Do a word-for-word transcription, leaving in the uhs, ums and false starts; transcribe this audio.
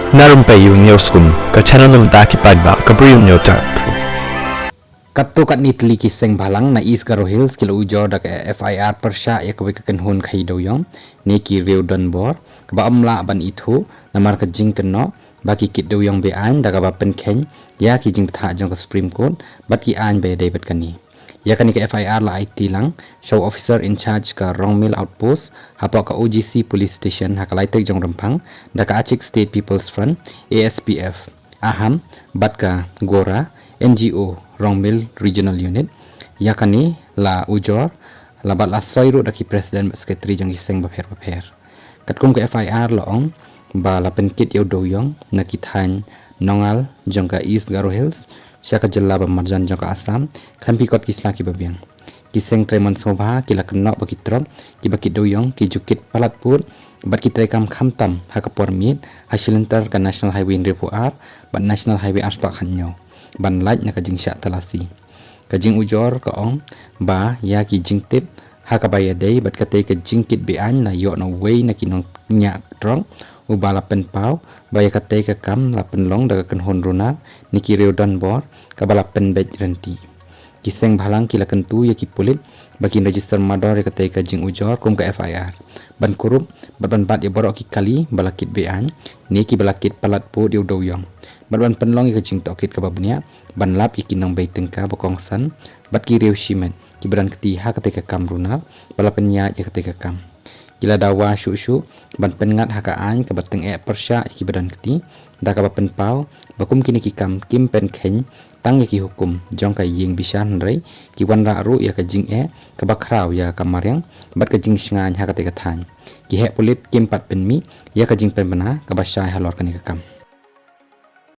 Na Rympei U News Kun, ka channel na bynta ki paidbah ka Bri U News Tap. Katto katne tylli ki seng bhalang na East Garo Hills ki la ujor da ka F I R pyrshah ïa kawei ka kynhun khaïi dewïong ne ki riew donbor kaba ym lah ban ithuh namar ka jingkynnoh ba ki kit dewïong be-aiñ da kaba pynkheiñ ïa ki jingbthah jong ka Supreme Court bad ki aiñ ba ïadei bad kane. Ïa kane ka F I R la aiti lang sha u officer in charge ka Rongmill Outpost hapoh ka O G C Police Station ha ka Laitei Jongrymphang da ka Achik State People's Front, A S P F, Aham bad ka GORA, N G O Rongmill Regional Unit. Ïa kane la ujor la bad la soi ruh da ki president bad secretary jong ki seng bapher bapher. Katkum ka F I R la ong ba la pynkit ïa u dewïong na ki thaiñ Nongal jong ka East Garo Hills sha ka jylla ba marjan jong ka Assam khlem phi kot ki sla kiba biang. Ki seng trei mon sngewbha ki la kynnoh ba ki trok kiba kit dewïong ki ju kit palat pud bad ki trei kam khamtam ha ka por miet ha shilynter ka National Highway hynriewphew ar bad National Highway arspah khatñiew ban lait na ka jingshah talasi. Ka jingujor ka ong ba ïa ki jingtip ha kaba ïadei bad katei ka jingkit be-aiñ la ïoh na uwei na ki nongñiah trok uba la pynpaw ba ïa katei ka kam la pynlong da ka kynhun runar ne ki riew donbor kaba la pynbeit rynti. Ki seng bhalang ki la kyntu ïa ki pulit ba kin register mardor ïa katei ka jingujor kum ka F I R ban kurup bad ban bat ïa baroh ki kali ba la kit be-aiñ ne kiba la kit palat pud ïa u dewïong bad ban pynlong ïa ka jingtohkit kaba bniah ban lap ïa ki nongbei tyngka ba kongsan bad ki riew shimet kiba don kti ha katei ka kam runar ba la pynïaid ïa katei ka kam. Ki la dawa shuh shuh ban pynngat ha ka aiñ kaba tyngeh pyrshah ïa kiba don kti da kaba pynpaw ba kum kine ki kam kim pynkheiñ tang ïa ki hukum jong ka ïing bishar hynrei ki wanrah ruh ïa ka jingeh kaba khraw ïa ka mariang bad ka jingshngaiñ ha katei ka thaiñ. Ki heh pulit kim pat pynmih ïa ka jingpynbna kaba shai halor kane ka kam.